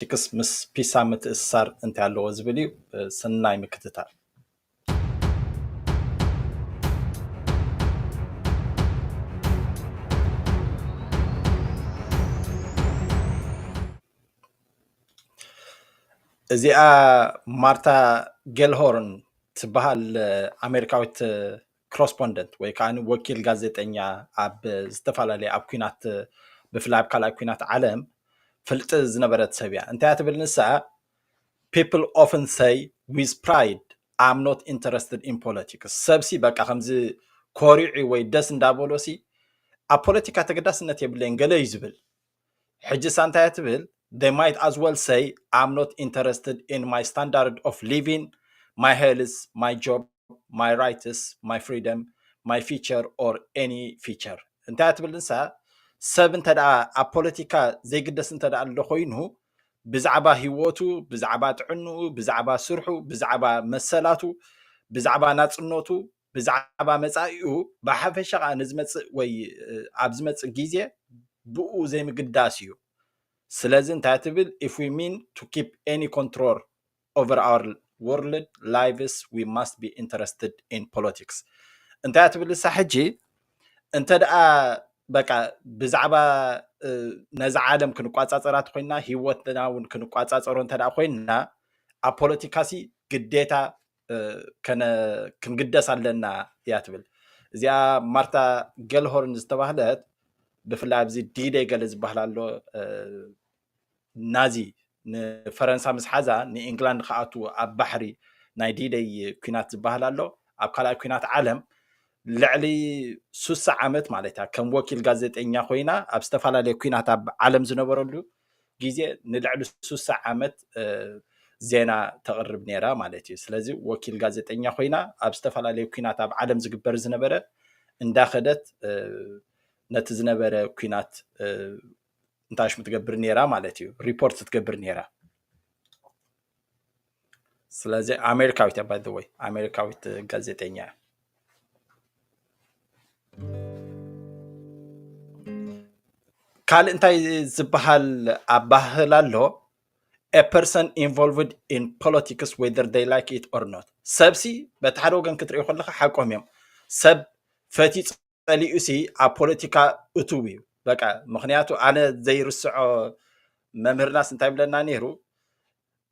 ፖለቲክስ ምስ ፒሳ ምትእስሳር እንታይ ኣለዎ ዝብል እዩ። ሰናይ ምክትታል። እዚኣ ማርታ ጌልሆርን ትበሃል ኣሜሪካዊት ኮረስፖንደንት ወይ ከዓ ወኪል ጋዜጠኛ ኣብ ዝተፈላለዩ ኣብ ኲናት ብፍላይ ኣብ ካልኣይ ኲናት ዓለም ፍልጥ ዝነበረት ሰብ እያ። እንታይ ትብል ንሳ? People often say with pride, I'm not interested in politics። ሰብሲ በቃ ከምዚ ኮሪዑ ወይ ደስ እንዳበሎሲ ኣብ ፖለቲካ ተገዳስነት የብለይን ገለ እዩ ዝብል። ሕጂ ሳንታይ ትብል? They might as well say, I'm not interested in my standard of living, my health, my job, my rights, my freedom, my future or any future። እንታይ ትብል ንሳ? ሰብ እንተ ደኣ ኣብ ፖለቲካ ዘይግደስ እንተ ደኣ ኣሎ ኮይኑ ብዛዕባ ህይወቱ፣ ብዛዕባ ጥዕንኡ፣ ብዛዕባ ስርሑ፣ ብዛዕባ መሰላቱ፣ ብዛዕባ ናጽነቱ፣ ብዛዕባ መጻኢኡ ብሓፈሻ ከዓ ንዝመጽእ ወይ ኣብ ዝመጽእ ግዜ ብኡ ዘይምግዳስ እዩ። ስለዚ እንታይ ትብል? If we mean to keep any control over our world lives, we must be interested in politics። እንታይ ትብል እሳ ሕጂ? እንተ ደኣ በቃ ብዛዕባ ነዛ ዓለም ክንቋጻጸራ ተኮይና ህይወትና እውን ክንቋጻጸሮ እንተ ደኣ ኮይና ኣብ ፖለቲካሲ ግዴታ ክንግደስ ኣለና እያ ትብል። እዚኣ ማርታ ጌልሆርን ዝተባህለት ብፍላይ ኣብዚ ዲደይ ገለ ዝበሃል ኣሎ ናዚ ንፈረንሳ ምስ ሓዛ ንኢንግላንድ ክኣትዉ ኣብ ባሕሪ ናይ ዲደይ ኲናት ዝበሃል ኣሎ ኣብ ካልኣይ ኲናት ዓለም ልዕሊ ሱሳ ዓመት ማለት እያ ከም ወኪል ጋዜጠኛ ኮይና ኣብ ዝተፈላለዩ ኲናት ኣብ ዓለም ዝነበረሉ ግዜ ንልዕሊ ሱሳ ዓመት ዜና ተቕርብ ነይራ ማለት እዩ። ስለዚ ወኪል ጋዜጠኛ ኮይና ኣብ ዝተፈላለዩ ኲናት ኣብ ዓለም ዝግበር ዝነበረ እንዳኸደት ነቲ ዝነበረ ኲናት እንታይ ሽሙ ትገብር ነይራ ማለት እዩ፣ ሪፖርት ትገብር ነይራ። ስለዚ ኣሜሪካዊት እያ፣ by the way ኣሜሪካዊት ጋዜጠኛ እያ። ካልእ እንታይ ዝበሃል ኣባህል ኣሎ? A person involved in politics whether they like it or not። ሰብሲ በቲ ሓደ ወገን ክትሪኦ ከለካ ሓቆም እዮም። ሰብ ፈትዩ ጸሊኡ ሲ ኣብ ፖለቲካ እትው እዩ። በቃ ምክንያቱ ኣነ ዘይርስዖ መምህርናስ እንታይ ብለና ነይሩ?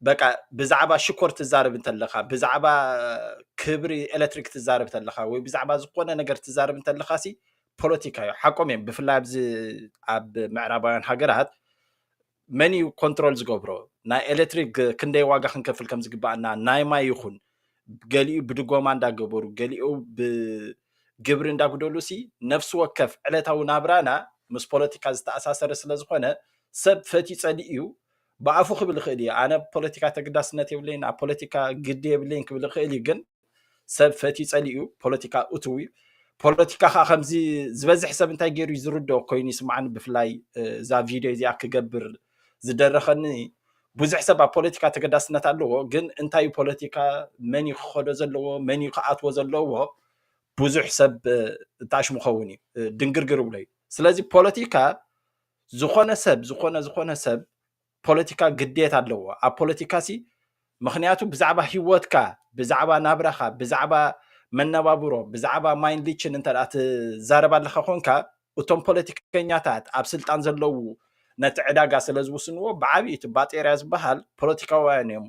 በቃ ብዛዕባ ሽኮር ትዛረብ እንተለካ፣ ብዛዕባ ክብሪ ኤሌክትሪክ ትዛረብ እንተለካ ወይ ብዛዕባ ዝኾነ ነገር ትዛረብ እንተለካ ሲ ፖለቲካ እዩ። ሓቆም እዮም። ብፍላይ ኣብዚ ኣብ ምዕራባውያን ሃገራት መን እዩ ኮንትሮል ዝገብሮ? ናይ ኤሌክትሪክ ክንደይ ዋጋ ክንከፍል ከም ዝግባኣና፣ ናይ ማይ ይኹን ገሊኡ ብድጎማ እንዳገበሩ ገሊኡ ብግብሪ እንዳጉደሉ ሲ ነፍሲ ወከፍ ዕለታዊ ናብራና ምስ ፖለቲካ ዝተኣሳሰረ ስለ ዝኾነ ሰብ ፈትዩ ጸሊኡ እዩ ብኣፉ ክብል ይኽእል እዩ። ኣነ ፖለቲካ ተግዳስነት የብለይን፣ ኣብ ፖለቲካ ግዲ የብለይን ክብል ይኽእል እዩ። ግን ሰብ ፈትዩ ጸሊኡ ፖለቲካ እትው እዩ። ፖለቲካ ከዓ ከምዚ ዝበዝሕ ሰብ እንታይ ገይሩ እዩ ዝርድኦ ኮይኑ ይስማዓኒ። ብፍላይ እዛ ቪድዮ እዚኣ ክገብር ዝደረኸኒ ብዙሕ ሰብ ኣብ ፖለቲካ ተገዳስነት ኣለዎ፣ ግን እንታይ እዩ ፖለቲካ፣ መን እዩ ክኸዶ ዘለዎ፣ መን እዩ ክኣትዎ ዘለዎ ብዙሕ ሰብ እታሽሙ ኸውን እዩ ድንግርግር ብሎ እዩ። ስለዚ ፖለቲካ ዝኾነ ሰብ ዝኾነ ዝኾነ ሰብ ፖለቲካ ግዴታ ኣለዎ ኣብ ፖለቲካ ሲ ምክንያቱ ብዛዕባ ህይወትካ ብዛዕባ ናብራኻ ብዛዕባ መነባብሮ ብዛዕባ ማይን ሊችን እንተ ትዛረብ ኣለካ ኮንካ እቶም ፖለቲከኛታት ኣብ ስልጣን ዘለዉ ነቲ ዕዳጋ ስለ ዝውስንዎ ብዓብዪ እቲ ባጤርያ ዝበሃል ፖለቲካውያን እዮም።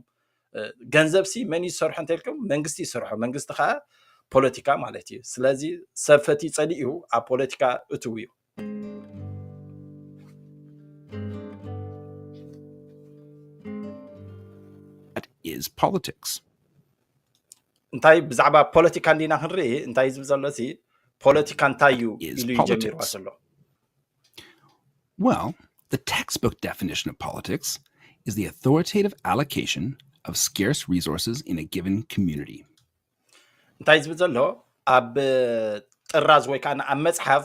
ገንዘብ ሲ መን እዩ ዝሰርሖ እንተልኩም መንግስቲ ይሰርሖ መንግስቲ ከዓ ፖለቲካ ማለት እዩ። ስለዚ ሰብ ፈትዩ ጸሊኡ ኣብ ፖለቲካ እትው እዩ። That is politics. እንታይ ብዛዕባ ፖለቲካ እንዲና ክንርኢ እንታይ ዝብል ዘሎ ሲ ፖለቲካ እንታይ እዩ ኢሉ ጀሚርዋ ዘሎ። Well, the textbook definition of politics is the authoritative allocation of scarce resources in a given community. እንታይ ዝብል ዘሎ ኣብ ጥራዝ ወይ ከዓ ኣብ መፅሓፍ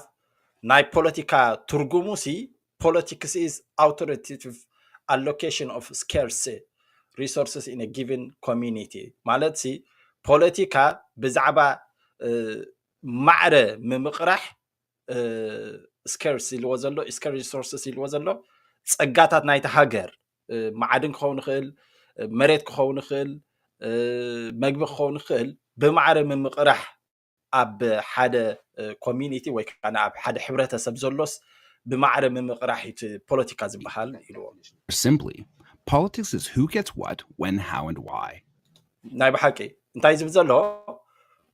ናይ ፖለቲካ ትርጉሙ ሲ politics is authoritative allocation of scarce resources in a given community ማለት ሲ ፖለቲካ ብዛዕባ ማዕረ ምምቕራሕ scarce ኢልዎ ዘሎ scarce resources ኢልዎ ዘሎ ፀጋታት ናይቲ ሃገር እ፣ መዓድን ክኸውን ይኽእል፣ እ፣ መሬት ክኸውን ይኽእል፣ እ፣ መግቢ ክኸውን ይኽእል፣ ብማዕረ ምምቕራሕ ኣብ ሓደ፣ እ፣ ኮሚኒቲ ወይ ከዓ ኣብ ሓደ ሕብረተሰብ ዘሎስ ብማዕረ ምምቕራሕ እዩ እቲ ፖለቲካ ዝበሃል ኢልዎ። Simply, politics is who gets what, when, how, and why. ናይ ብሓቂ እንታይ ዝብል ዘሎ፣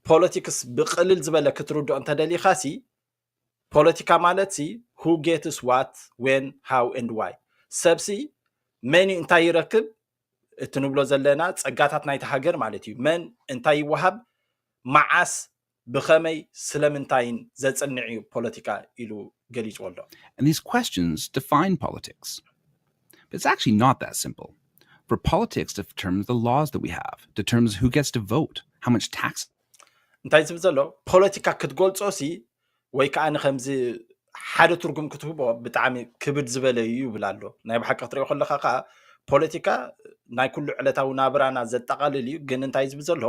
ፖለቲክስ ብቕልል ዝበለ ክትርድኦ እንተደሊኻ ሲ፣ ፖለቲካ ማለት ሲ who gets what, when, how and why። ሰብሲ መን እዩ እንታይ ይረክብ፣ እቲ ንብሎ ዘለና ጸጋታት ናይቲ ሃገር ማለት እዩ። መን እንታይ ይወሃብ፣ መዓስ፣ ብኸመይ፣ ስለምንታይን ዘጽንዕ እዩ ፖለቲካ ኢሉ ገሊጽዎ ኣሎ። And these questions define politics. But it's actually not that simple. For politics determines the laws that we have, determines who gets to vote, how much tax. እንታይ ዝብል ዘሎ፣ ፖለቲካ ክትገልጾ ሲ ወይ ከዓ ንከምዚ ሓደ ትርጉም ክትህቦ ብጣዕሚ ክብድ ዝበለ እዩ ይብል ኣሎ። ናይ ብሓቂ ክትሪኦ ከለካ ከዓ ፖለቲካ ናይ ኩሉ ዕለታዊ ናብራና ዘጠቓልል እዩ። ግን እንታይ ዝብል ዘሎ፣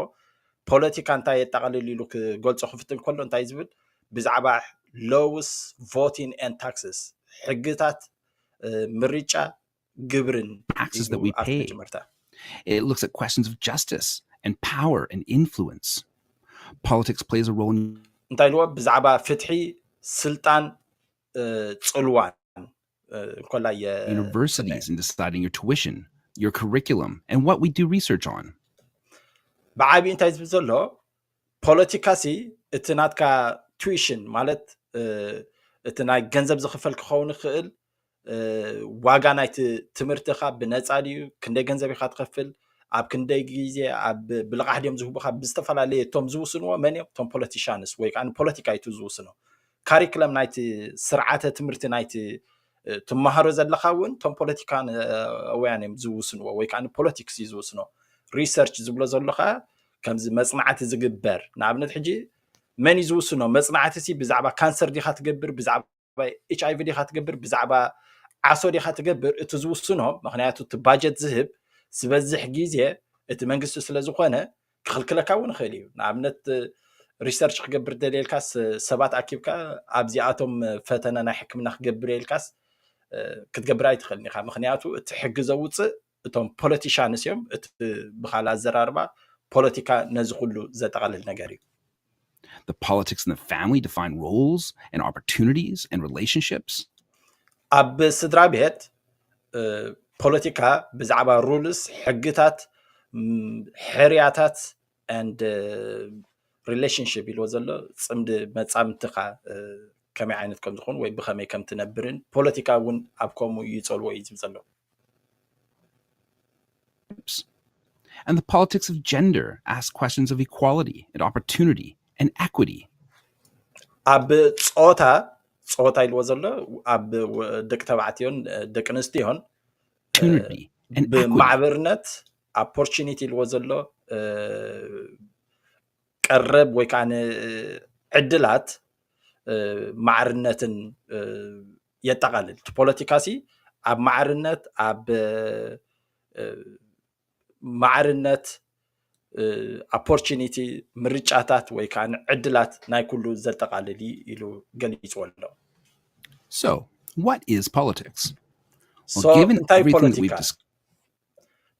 ፖለቲካ እንታይ የጠቓልል ኢሉ ክገልጾ ክፍትን ከሎ እንታይ ዝብል፣ ብዛዕባ laws, voting and taxes፣ ሕግታት፣ እ፣ ምርጫ፣ ግብርን Taxes that ኢሉ we ኣብቲ pay. መጀመርታ It looks at questions of justice and power and influence. Politics plays a role in እንታይ ኢልዎ፣ ብዛዕባ ፍትሒ፣ ስልጣን፣ እ፣ ጽልዋን፣ እ፣ እንኮላይ የ- universities in deciding your tuition, your curriculum, and what we do research on. ብዓቢ እንታይ ዝብል ዘሎ፣ ፖለቲካ ሲ እቲ ናትካ ቱዊሽን ማለት፣ እ፣ እቲ ናይ ገንዘብ ዝኽፈል ክኸውን ይኽእል፣ እ፣ ዋጋ ናይቲ ትምህርትኻ ብነፃ ድዩ፣ ክንደይ ገንዘብ ኢኻ ትኸፍል፣ ኣብ ክንደይ ግዜ፣ ኣብ ብልቓሕ ድዮም ዝህቡኻ፣ ብዝተፈላለየ እቶም ዝውስንዎ መን እዮም? እቶም ፖለቲሻንስ ወይ ከዓ ፖለቲካ እዩ ዝውስኖ። ካሪክለም ናይቲ ስርዓተ ትምህርቲ ናይቲ፣ እ፣ ትመሃሮ ዘለኻ እውን እቶም ፖለቲካን፣ እ፣ ኣውያን እዮም ዝውስንዎ ወይ ከዓ ፖለቲክስ እዩ ዝውስኖ። ሪሰርች ዝብሎ ዘሎ ከዓ ከምዚ መጽናዕቲ ዝግበር፣ ንኣብነት ሕጂ መን እዩ ዝውስኖ? መጽናዕቲ ሲ ብዛዕባ ካንሰር ዲኻ ትገብር፣ ብዛዕባ ኤች ኣይ ቪ ዲኻ ትገብር፣ ብዛዕባ ዓሶ ዲኻ ትገብር? እቲ ዝውስኖ፣ ምኽንያቱ እቲ ባጀት ዝህብ ዝበዝሕ ግዜ እቲ መንግስቲ ስለ ዝኾነ ክኽልክለካ እውን ይኽእል እዩ። ንኣብነት ሪሰርች ክገብር ደልየልካስ ሰባት ኣኪብካ ኣብዚኣቶም ፈተነ ናይ ሕክምና ክገብር የልካስ፣ እ፣ ክትገብር ኣይትኽእልን ኢኻ። ምኽንያቱ እቲ ሕጊ ዘውፅእ እቶም ፖለቲሻንስ እዮም። እቲ ብኻልእ ኣዘራርባ ፖለቲካ ነዚ ኩሉ ዘጠቓልል ነገር እዩ። The politics in the family define roles and opportunities and relationships. ኣብ ስድራ ቤት፣ እ፣ ፖለቲካ ብዛዕባ ሩልስ፣ ሕግታት፣ ም፣ ሕርያታት and ሪሌሽንሽፕ ኢልዎ ዘሎ፣ ጽምዲ መጻምድትኻ፣ እ፣ ከመይ ዓይነት ከም ዝኾኑ ወይ ብኸመይ ከም ትነብርን ፖለቲካ እውን ኣብ ከምኡ ይጸልዎ እዩ ዝብል ዘሎ። And the politics of gender asks questions of equality and opportunity and equity. ኣብ ጾታ፣ ጾታ ኢልዎ ዘሎ ኣብ ወ-፣ ደቂ ተባዕትዮን፣ እ፣ ደቂ ኣንስትዮን Opportunity and equity. ብማዕበርነት፣ ኦፖርቹኒቲ ኢልዎ ዘሎ፣ እ፣ ቀረብ ወይ ከዓ ን-፣ ዕድላት፣ እ፣ ማዕርነትን፣ እ፣ የጠቓልል። እቲ ፖለቲካ ሲ ኣብ ማዕርነት፣ ኣብ፣ እ፣ ማዕርነት፣ እ፣ ኦፖርቹኒቲ፣ ምርጫታት ወይ ከዓ ዕድላት ናይ ኩሉ ዘጠቓልል እዩ ኢሉ ገሊጽዎ ኣሎ። So, what is politics? Well, So፣ given እንታይ everything that we've ፖለቲካ? dis-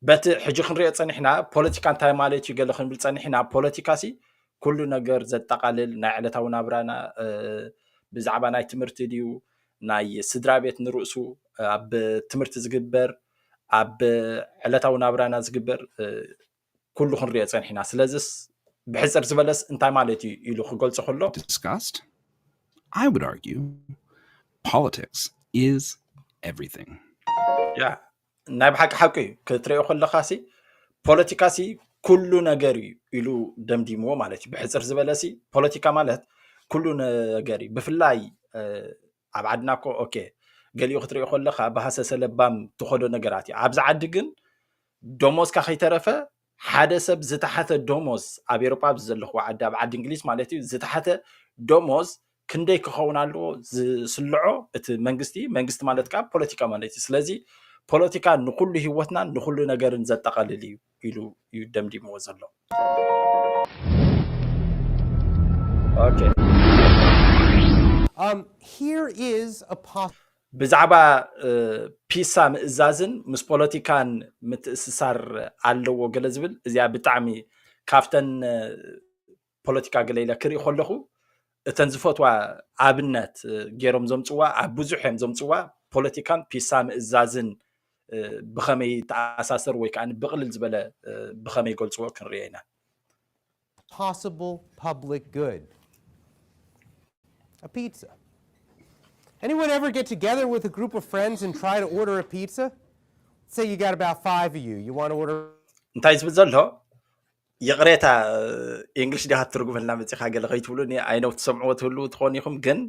በቲ ሕጂ ክንሪኦ ጸኒሕና፣ ፖለቲካ እንታይ ማለት እዩ ገለ ክንብል ጸኒሕና፣ ፖለቲካ ሲ ኩሉ ነገር ዘጠቓልል፣ ናይ ዕለታዊ ናብራና፣ እ፣ ብዛዕባ ናይ ትምህርቲ ድዩ፣ ናይ ስድራ ቤት ንርእሱ፣ ኣብ ትምህርቲ ዝግበር፣ ኣብ ዕለታዊ ናብራና ዝግበር፣ እ፣ ኩሉ ክንሪኦ ጸኒሕና። ስለዚስ ብሕጽር ዝበለስ እንታይ ማለት እዩ ኢሉ ክገልጾ ከሎ፣ discussed, I would argue politics is everything. ያ፣ ናይ ብሓቂ ሓቂ እዩ። ክትሪኦ ከለኻ ሲ ፖለቲካ ሲ ኩሉ ነገር እዩ ኢሉ ደምዲምዎ ማለት እዩ። ብሕጽር ዝበለ ሲ ፖለቲካ ማለት ኩሉ ነገር እዩ። ብፍላይ፣ እ፣ ኣብ ዓድና እኮ፣ ኦኬ፣ ገሊኡ ክትሪኦ ከለኻ ብሃሰሰ ለባም ትኸዶ ነገራት እዩ። ኣብዚ ዓዲ ግን ደሞዝካ ከይተረፈ ሓደ ሰብ ዝተሓተ ደሞዝ፣ ኣብ ኤሮጳ ኣብዚ ዘለኹዎ ዓዲ፣ ኣብ ዓዲ እንግሊዝ ማለት እዩ፣ ዝተሓተ ደሞዝ ክንደይ ክኸውን ኣለዎ ዝስልዖ እቲ መንግስቲ? መንግስቲ ማለት ከዓ ፖለቲካ ማለት እዩ። ስለዚ ፖለቲካ ንኹሉ ህይወትናን ንኹሉ ነገርን ዘጠቓልል እዩ ኢሉ እዩ ደምዲምዎ ዘሎ። ኦኬ። Um, here is a pos- ብዛዕባ ፒሳ ምእዛዝን ምስ ፖለቲካን ምትእስሳር ኣለዎ ገለ ዝብል፣ እዚኣ ብጣዕሚ ካብተን ፖለቲካ ገለ ኢለ ክርኢ ከለኹ፣ እተን ዝፈትዋ ኣብነት ገይሮም ዘምፅዋ ኣብ ብዙሕ እዮም ዘምፅዋ። ፖለቲካን ፒሳ ምእዛዝን ብኸመይ ተኣሳሰር ወይ ከዓ ብቕልል ዝበለ ብኸመይ ገልፅዎ ክንሪኦ ኢና። Possible public good. A pizza. Anyone ever get together with a group of friends and try to order a pizza? Say you got about five of you. You want to order. እንታይ ዝብል ዘሎ? ይቕሬታ፣ እንግሊሽ ዲኻ ትርጉመልና መፂኻ ገለ ከይትብሉኒ፣ ኣይነው ትሰምዕዎ ትህልዉ ትኾኑ ኢኹም፣ ግን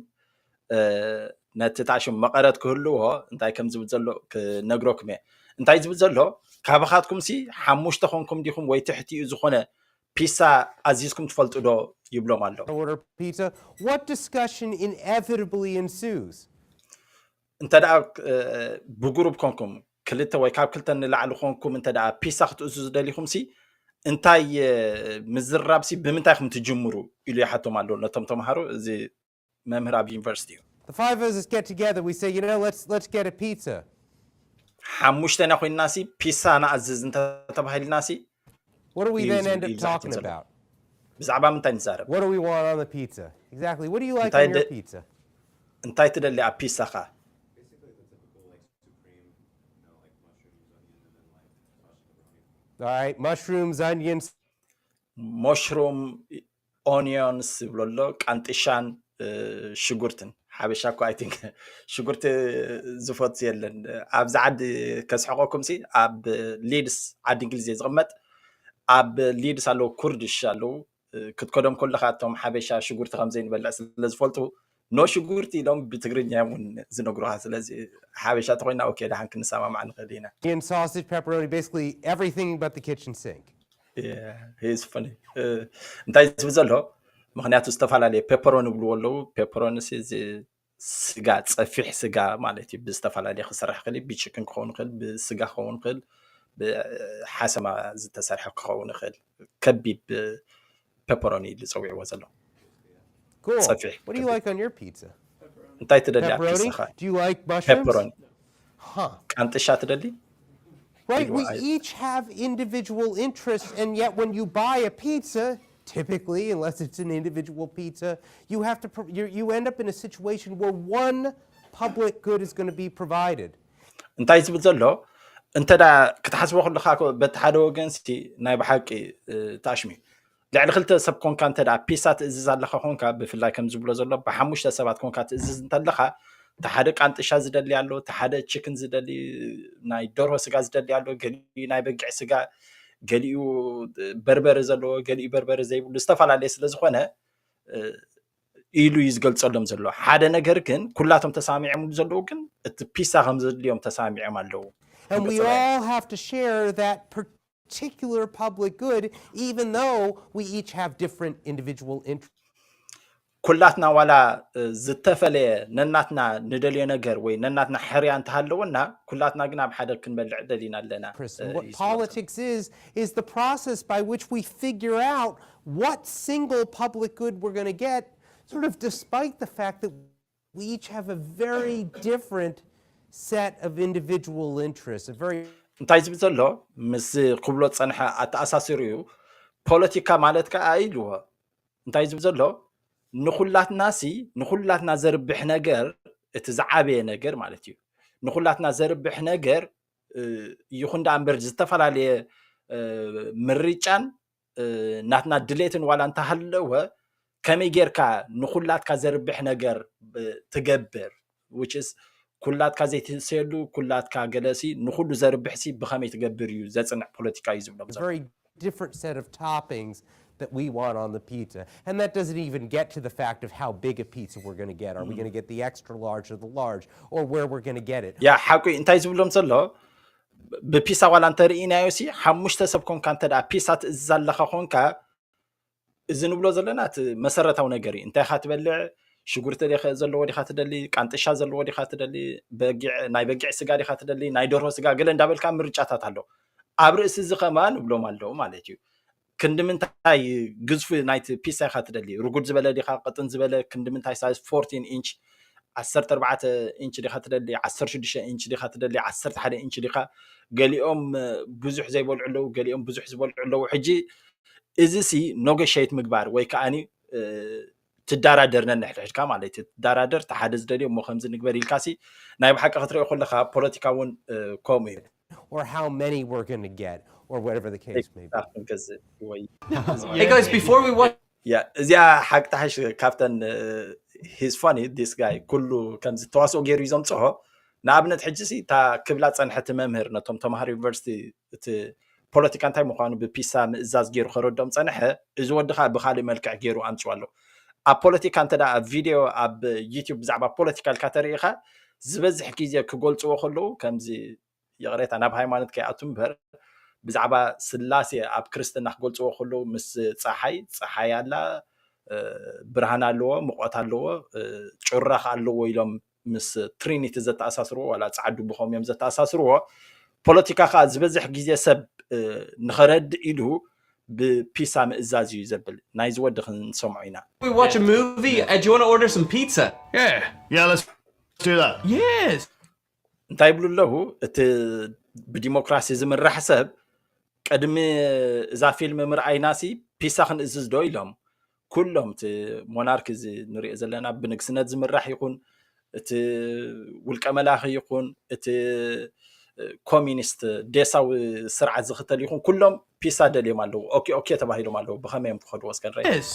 ነቲ ታሽም መቐረት ክህልዎ እንታይ ከም ዝብል ዘሎ ክነግረኩም እየ። እንታይ ዝብል ዘሎ? ካባኻትኩም ሲ ሓሙሽተ ኮንኩም ዲኹም ወይ ትሕቲኡ ዝኾነ ፒሳ ኣዚዝኩም ትፈልጡ ዶ? ይብሎም ኣሎ። Order pizza. What discussion inevitably ensues? እንተ ደኣ ብጉሩብ ኮንኩም፣ ክልተ ወይ ካብ ክልተ ንላዕሊ ኮንኩም እንተ ደኣ ፒሳ ክትእዝዙ ደሊኹም ሲ እንታይ ምዝራብ ሲ ብምንታይ ኢኹም ትጅምሩ? ኢሉ ይሓቶም ኣሎ ነቶም ተምሃሮ። እዚ መምህር ኣብ ዩኒቨርሲቲ እዩ። The five of us get together. We say, you know, let's let's get a pizza. ሓሙሽተና ኮይንና ሲ ፒሳ ንኣዝዝ እንተተባሂልና ሲ What do we then end up talking about? ብዛዕባ ምንታይ ንዛረብ? What do we want on the pizza? Exactly. What do you like on your pizza? እንታይ ትደሊ ኣብ ፒሳኻ? All right, mushrooms, onions. Mushroom, onions ይብሎ ኣሎ፣ ቃንጥሻን ሽጉርትን። ሓበሻ እኮ ኣይ ቲንክ ሽጉርቲ ዝፈቱ የለን ኣብዚ ዓዲ። ከስሕቆኩም ሲ ኣብ ሊድስ ዓዲ እንግሊዝ ዝቕመጥ ኣብ ሊድስ ኣለዉ ኩርድሽ ኣለዉ። ክትከዶም ከለኻ እቶም ሓበሻ ሽጉርቲ ከም ዘይንበልዕ ስለ ዝፈልጡ ኖ ሽጉርቲ ኢሎም ብትግርኛ እዮም እውን ዝነግሩኻ። ስለዚ ሓበሻ ተኮይና ኦኬ ደሓን ክንሰማማዕ ንኽእል ኢና። Indian sausage, pepperoni, basically everything but the kitchen sink. ሂዝ ፈኒ እንታይ ዝብል ዘሎ? ምክንያቱ ዝተፈላለየ ፔፐሮኒ ይብልዎ ኣለዉ። ፔፐሮኒ እዚ ስጋ፣ ፀፊሕ ስጋ ማለት እዩ። ብዝተፈላለየ ክስራሕ ክእል፣ ብችክን ክኸውን ክእል፣ ብስጋ ክኸውን ክእል፣ ብሓሰማ ዝተሰርሐ ክኸውን ክእል። ከቢብ ፔፐሮኒ ዝፀዊዕዎ ዘሎ Cool. ፀፊሕ What do you like on your pizza? እንታይ ትደሊ ኣብ Pepperoni? ፒሳኻ? Do you like mushrooms? ፔፐሮኒ Huh. ቃንጥሻ ትደሊ? Right. We I- each have individual interests, and yet when you buy a pizza, typically, unless it's an individual pizza, you have to pr- you you end up in a situation where one public good is going to be provided. እንታይ ዝብል ዘሎ? እንተ ክትሓስቦ ከለካ እኮ በቲ ሓደ ወገን ሲ ናይ ብሓቂ ታሽሚ ልዕሊ ክልተ ሰብ ኮንካ እንተ ፒሳ ትእዝዝ ኣለካ ኮንካ፣ ብፍላይ ከም ዝብሎ ዘሎ ብሓሙሽተ ሰባት ኮንካ ትእዝዝ እንተለካ፣ እቲ ሓደ ቃንጥሻ ዝደሊ ኣሎ፣ እቲ ሓደ ችክን ዝደሊ፣ ናይ ደርሆ ስጋ ዝደሊ ኣሎ፣ ገሊኡ ናይ በጊዕ ስጋ፣ ገሊኡ በርበረ ዘለዎ፣ ገሊኡ በርበረ ዘይብሉ፣ ዝተፈላለየ ስለ ዝኾነ ኢሉ እዩ ዝገልጸሎም ዘሎ ሓደ ነገር። ግን ኩላቶም ተሳሚዖምሉ ዘለዉ ግን እቲ ፒሳ ከም ዘድልዮም ተሳሚዖም ኣለዉ። And we all have to share that particular public good, even though we each have different individual interests. ኩላትና ዋላ ዝተፈለየ ነናትና ንደልዮ ነገር ወይ ነናትና ሕርያ እንተሃለወና፣ ኩላትና ግን ኣብ ሓደ ክንበልዕ ደሊና ኣለና። And what politics is, is the process by which we figure out what single public good we're going to get, sort of despite the fact that we each have a very different set of individual interests, a very እንታይ ዝብል ዘሎ? ምስ ክብሎ ዝጸንሐ ኣተኣሳሲሩ እዩ። ፖለቲካ ማለት ከኣ ኢልዎ እንታይ ዝብል ዘሎ? ንኹላትና ሲ ንኹላትና ዘርብሕ ነገር፣ እቲ ዝዓበየ ነገር ማለት እዩ። ንኹላትና ዘርብሕ ነገር ይኹን ደኣ እምበር ዝተፈላለየ ምርጫን ናትና ድሌትን ዋላ እንተሃለወ፣ ከመይ ጌርካ ንኹላትካ ዘርብሕ ነገር ትገብር? Which is ኩላትካ ዘይትህሰየሉ፣ ኩላትካ ገለሲ ንኹሉ ዘርብሕሲ ብኸመይ ትገብር እዩ ዘጽንዕ ፖለቲካ እዩ ዝብሎም ዘሎ። Different set of toppings that we want on the pizza. And that doesn't even get to the fact of how big a pizza we're going to get. Are we going to get the extra large or the large, or where we're going to get it? ያ ሓቁ እንታይ ዝብሎም ዘሎ? ብፒሳ ዋላ እንተርኢናዮ ሲ ሓሙሽተ ሰብ ኮንካ እንተ ፒሳ ትእዝዝ ኣለኻ ኮንካ፣ እዚ ንብሎ ዘለና እቲ መሰረታዊ ነገር እዩ። እንታይ ኢኻ ትበልዕ? ሽጉርቲ ዲኻ ዘለዎ ዲኻ ትደሊ? ቃንጥሻ ዘለዎ ዲኻ ትደሊ? በጊዕ፣ ናይ በጊዕ ስጋ ዲኻ ትደሊ? ናይ ደርሆ ስጋ? ገለ እንዳበልካ ምርጫታት ኣሎ። ኣብ ርእሲ እዚ ከማ ንብሎም ኣለዉ ማለት እዩ። ክንዲ ምንታይ ግዝፉ ናይቲ ፒሳ ኢኻ ትደሊ? ርጉድ ዝበለ ዲኻ? ቅጥን ዝበለ? ክንዲ ምንታይ ሳይዝ? ፎርቲን ኢንች ዓሰርተ ኣርባዕተ ኢንች ዲኻ ትደሊ፣ ዓሰርተ ሽዱሽተ ኢንች ዲኻ ትደሊ፣ ዓሰርተ ሓደ ኢንች ዲኻ? ገሊኦም ብዙሕ ዘይበልዑ ኣለዉ፣ ገሊኦም ብዙሕ ዝበልዑ ኣለዉ። ሕጂ እዚ ሲ ኖጎሽት ምግባር ወይ ከዓኒ ትዳራደር ነንሕድሕድካ ማለት እዩ። ትዳራደር፣ ተሓደ ዝደልዮ እሞ ከምዚ ንግበር ኢልካ ሲ ናይ ብሓቂ ክትሪኦ ከለካ ፖለቲካ እውን ከምኡ እዩ። Or how many we're going to get, or whatever the case may be. ክንገዝእ ወይ Hey guys, before we watch ያ እዚኣ ሓቂ ተሓሽ ካብተን he's funny this guy ኩሉ ከምዚ ተዋስኦ ገይሩ እዩ ዘምፅሖ። ንኣብነት ሕጂ ሲ እታ ክብላ ፀንሐቲ መምህር ነቶም ተምሃሮ ዩኒቨርሲቲ እቲ ፖለቲካ እንታይ ምዃኑ ብፒሳ ምእዛዝ ገይሩ ከረዶም ፀንሐ። እዚ ወዲ ከዓ ብካሊእ መልክዕ ገይሩ ኣምፅዋ ኣሎ። ኣብ ፖለቲካ እንተ ኣብ ቪድዮ ኣብ ዩቲዩብ ብዛዕባ ፖለቲካ ኢልካ ተርኢ ኢኻ ዝበዝሕ ግዜ ክገልፅዎ ከለዉ ከምዚ ይቕሬታ ናብ ሃይማኖት ከይኣቱ እምበር ብዛዕባ ስላሴ ኣብ ክርስትና ክገልፅዎ ከለዉ ምስ ፀሓይ ፀሓይ ኣላ ብርሃን ኣለዎ፣ ሙቐት ኣለዎ፣ ጩራኽ ኣለዎ ኢሎም ምስ ትሪኒቲ ዘተኣሳስርዎ ዋላ ፃዕዱ ብኸም እዮም ዘተኣሳስርዎ። ፖለቲካ ከዓ ዝበዝሕ ግዜ ሰብ ንኸረድእ ኢሉ ብፒሳ ምእዛዝ እዩ ዘብል። ናይዚ ወዲ ክንሰምዖ ኢና። We watch a movie. Uh, do you want to order some pizza? Yeah, yeah, let's do that. Yes. እንታይ ይብሉ ኣለዉ? እቲ ብዲሞክራሲ ዝምራሕ ሰብ ቅድሚ እዛ ፊልም ምርኣይና ሲ ፒሳ ክንእዝዝ ዶ ኢሎም ኩሎም እቲ ሞናርክ እዚ ንሪኦ ዘለና ብንግስነት ዝምራሕ ይኹን እቲ ውልቀ መላኺ ይኹን እቲ ኮሚኒስት ዴሳዊ ስርዓት ዝኽተል ይኹን ኩሎም ፒሳ ደልዮም ኣለዉ። ኦኬ ኦኬ ተባሂሎም ኣለዉ። ብኸመይ እዮም ክኸድዎ እስከ ንርኢ። Yes.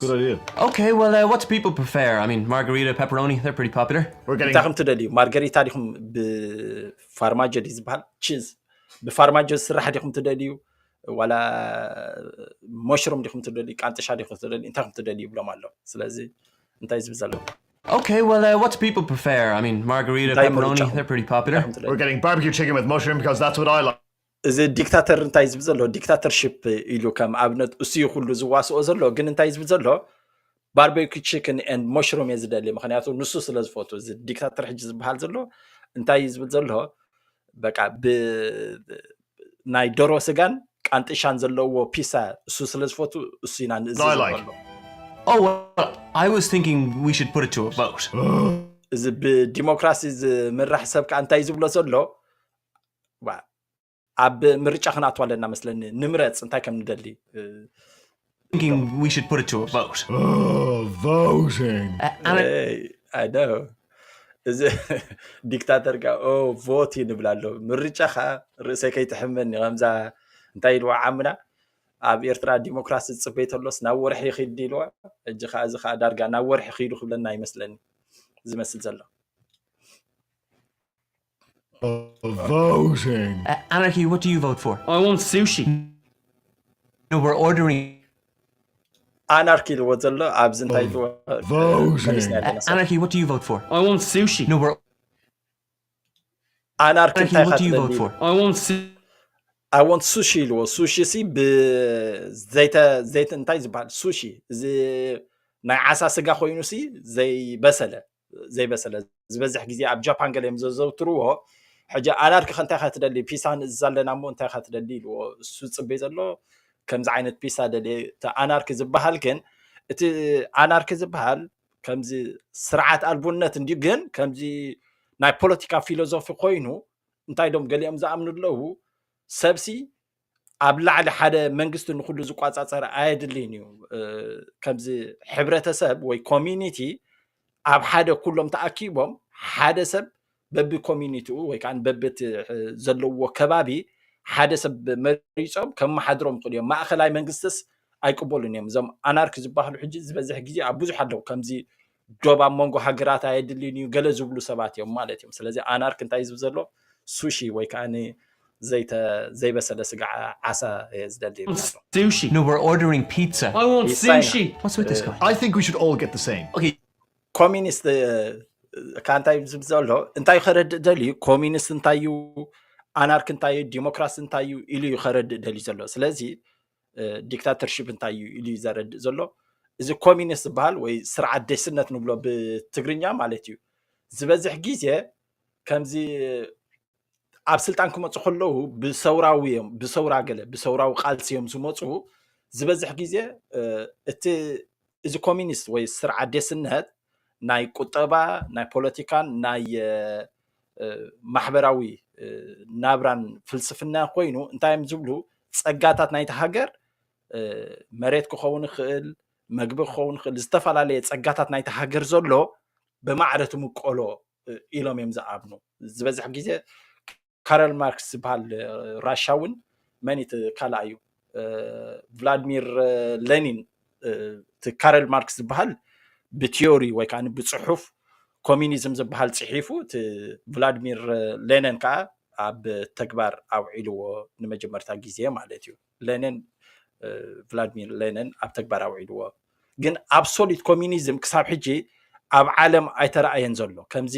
Good idea. Okay, well, uh, what do people prefer? I mean, margarita, pepperoni, they're pretty popular. We're getting እንታይ ከም ትደልዩ? ማርገሪታ ዲኹም ብፋርማጆ ድዩ ዝበሃል? ቺዝ ብፋርማጆ ዝስራሕ ዲኹም ትደልዩ? ዋላ መሽሩም ዲኹም ትደልዩ? ቃንጥሻ ዲኹም ትደልዩ? እንታይ ከም ትደልዩ ይብሎም ኣሎ። ስለዚ እንታይ ዝብል ዘሎ? Okay, well, uh, what do people prefer? I mean, margarita, Thai pepperoni, marucha. They're pretty popular. እንታይ ከም ትደልዩ? We're getting barbecue chicken with mushroom because that's what I like. እዚ ዲክታተር እንታይ ዝብል ዘሎ? ዲክታተርሺፕ ኢሉ ከም ኣብነት እሱ እዩ ኩሉ ዝዋስኦ ዘሎ። ግን እንታይ ዝብል ዘሎ? ባርቤኪ ቺክን ኤንድ መሽሩም እየ ዝደሊ። ምክንያቱ ንሱ ስለ ዝፈቱ። እዚ ዲክታተር ሕጂ ዝበሃል ዘሎ እንታይ እዩ ዝብል ዘሎ? በቃ ብ ናይ ደሮ ስጋን ቃንጥሻን ዘለዎ ፒሳ እሱ ስለ ዝፈቱ እሱ ኢና ንእዝዝ I like. ዘሎ። Oh, well, I was thinking we should put it to a vote. እዚ ብዲሞክራሲ ዝምራሕ ሰብ ከዓ እንታይ ዝብሎ ዘሎ? ዋ፣ ኣብ ምርጫ ክንኣትዋ ኣለና መስለኒ። ንምረፅ እንታይ ከም ንደሊ። Thinking we should put it to a vote. Oh, voting. Uh, and I, ኣይ ኖ እዚ ዲክታተር ካ ኦ ቮት እዩ ንብል ኣሎ። ምርጫ ካ ርእሰይ ከይትሕመኒ ከምዛ እንታይ ኢልዋ ዓምና ኣብ ኤርትራ ዲሞክራሲ ዝፅበይ ተሎስ ናብ ወርሒ ይኽድ ኢልዋ። ሕጂ ከዓ እዚ ከዓ ዳርጋ ናብ ወርሒ ክይዱ ክብለና ይመስለኒ ዝመስል ዘሎ። Oh, voting. uh, Anarchy, what do you vote for? I want sushi. No, we're ordering. ኣናርኪ ኢልዎ ዘሎ ኣብዚ እንታይ ኢልዎ Voting. መሊስና Uh, ኣለና። Anarchy, what do you vote for? I want sushi. No, we're. ኣናርኪ Anarchy, እንታይ ኢኻ what do you vote ትደሊ? for? I want su- I want sushi ኢልዎ። ሱሺ ሲ ብዘይተ ዘይተ እንታይ ዝበሃል ሱሺ እዚ ናይ ዓሳ ስጋ ኮይኑ ሲ ዘይበሰለ ዘይበሰለ ዝበዝሕ ግዜ ኣብ ጃፓን ገለ እዮም ዘዘውትርዎ። ሕጂ ኣናርኪ ከ እንታይ ኢኻ ትደሊ? ፒሳ ንእዝዝ ኣለና እሞ እንታይ ኢኻ ትደሊ ኢልዎ። እሱ ዝፅበይ ዘሎ ከምዚ ዓይነት ፒሳ ደልየ። እቲ ኣናርኪ ዝበሃል ግን እቲ ኣናርኪ ዝበሃል ከምዚ ስርዓት ኣልቡነት እንዲ ግን ከምዚ ናይ ፖለቲካ ፊሎዞፊ ኮይኑ እንታይ ዶም ገሊኦም ዝኣምኑ ኣለዉ ሰብሲ ኣብ ላዕሊ ሓደ መንግስቲ ንኩሉ ዝቋፃፀር ኣየድልይን እዩ። ከምዚ ሕብረተሰብ ወይ ኮሚኒቲ ኣብ ሓደ ኩሎም ተኣኪቦም ሓደ ሰብ በቢ ኮሚኒቲኡ ወይ ከዓ በቢ እቲ ዘለዎ ከባቢ ሓደ ሰብ መሪፆም ከመሓድሮም ይኽእሉ እዮም። ማእኸላይ መንግስትስ ኣይቅበሉን እዮም። እዞም ኣናርክ ዝበሃሉ ሕጂ ዝበዝሕ ግዜ ኣብ ብዙሕ ኣለዉ ከምዚ ዶብ ኣብ መንጎ ሃገራት ኣየድልይን እዩ ገለ ዝብሉ ሰባት እዮም ማለት እዮም። ስለዚ ኣናርክ እንታይ ዝብል ዘሎ ሱሺ ወይ ከዓ ዘይተ ዘይበሰለ ስጋ ዓሳ እየ ዝደሊ ይብል ኣሎ። Sushi. No, we're ordering pizza. I want He's saying- sushi. What's with this guy? I think we should all get the same. Okay, ኮሚኒስት እ፣ ከ እንታይ ዝብል ዘሎ እንታይ ከረድእ ደልዩ ኮሚኒስት እንታይ እዩ ኣናርክ እንታይ እዩ ዲሞክራሲ እንታይ እዩ ኢሉ እዩ ከረድእ ደልዩ ዘሎ። ስለዚ ዲክታተርሽፕ እንታይ እዩ ኢሉ እዩ ዘረድእ ዘሎ። እዚ ኮሚኒስት ዝበሃል ወይ ስርዓት ዴስነት ንብሎ ብትግርኛ ማለት እዩ። ዝበዝሕ ግዜ ከምዚ ኣብ ስልጣን ክመፁ ከለዉ ብሰውራዊ እዮም ብሰውራ ገለ ብሰውራዊ ቃልሲ እዮም ዝመፁ። ዝበዝሕ ግዜ እ፣ እቲ እዚ ኮሚኒስት ወይ ስርዓት ዴስነት ናይ ቁጠባ፣ ናይ ፖለቲካን ናይ ማሕበራዊ ናብራን ፍልስፍና ኮይኑ እንታይ እዮም ዝብሉ? ጸጋታት ናይቲ ሃገር፣ መሬት ክኸውን ይኽእል፣ መግቢ ክኸውን ይኽእል፣ ዝተፈላለየ ጸጋታት ናይቲ ሃገር ዘሎ ብማዕረ ትምቀሎ ኢሎም እዮም ዝኣምኑ። ዝበዝሕ ግዜ ካረል ማርክስ ዝበሃል ራሻ እውን፣ መን እቲ ካልኣ እዩ፣ ቭላድሚር ሌኒን፣ እቲ ካረል ማርክስ ዝበሃል ብቲዮሪ ወይ ከዓ ብፅሑፍ ኮሚኒዝም ዝበሃል ፅሒፉ፣ እቲ ቭላድሚር ሌኒን ከዓ ኣብ ተግባር ኣውዒልዎ ንመጀመርታ ግዜ ማለት እዩ። ሌኒን ቭላድሚር ሌኒን ኣብ ተግባር ኣውዒልዎ። ግን ኣብሶሊት ኮሚኒዝም ክሳብ ሕጂ ኣብ ዓለም ኣይተረኣየን ዘሎ። ከምዚ